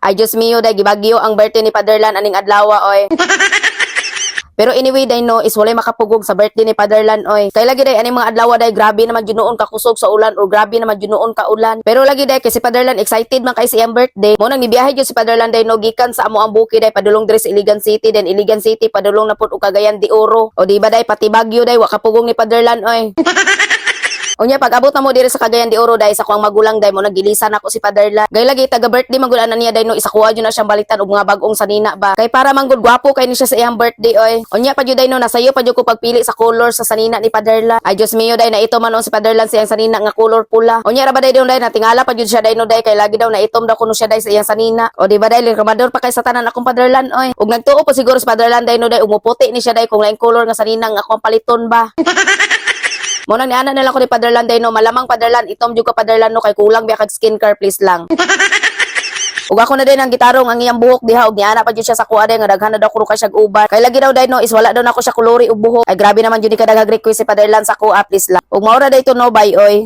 Ay, Diyos mio day, gibagyo ang birthday ni Paderlan aning adlaw, oy. Pero anyway day no, is walay makapugong sa birthday ni Paderlan, oy. Kay lagi day aning mga adlaw day, grabe naman jud nuon kakusog sa ulan or grabe naman jud nuon ka ulan. Pero lagi day kay si Paderlan excited man kay sa iyang birthday. Mo nang nibiyahe jud si Paderlan day no, gikan sa amo ang bukid day padulong diri sa Iligan City, then Iligan City padulong na pud og Cagayan de Oro. O di ba day, pati bagyo day wa kapugong ni Paderlan, oy. Unya pag abot na mo diri sa Cagayan de Oro day sa kuang magulang day, mo nagilisan ako si Paderla. Gay lagi taga birthday man gud ana niya day no, isa kuha jud na siyang balitan og mga bag-ong sanina ba. Kay para man gud gwapo kay ni siya sa iyang birthday, oy. Unya pa jud day no, nasayo pa jud ko pagpili sa color sa sanina ni Paderla. Ay, Diyos mio day, na ito man si Paderlan sa iyang sanina nga color pula. Unya ra ba day day, natingala pa jud siya day no day, kay lagi daw na itom daw kuno siya day sa iyang sanina. O di ba day, reklamador pa kay sa tanan akong Paderlan, oy. Ug nagtuo pa siguro si Paderlan day no day, umuputi ni siya day kung laing color nga sanina nga akong paliton ba. Mo nang niana na lang ko ni Paderlan day no, malamang Paderlan, itom jud ka Paderlan no, kay kulang biya kag skincare, please lang. Ug ako na din ang gitarong ang iyang buhok diha ug niana pa jud siya sa kuha day nga daghan na daw kuno kay siya uban. Kay lagi daw day no is wala daw nako siya kulori og buhok. Ay, grabe naman jud ni kadaghag request si Paderlan sa kuha, please lang. Ug mao ra day to no, bye, oy.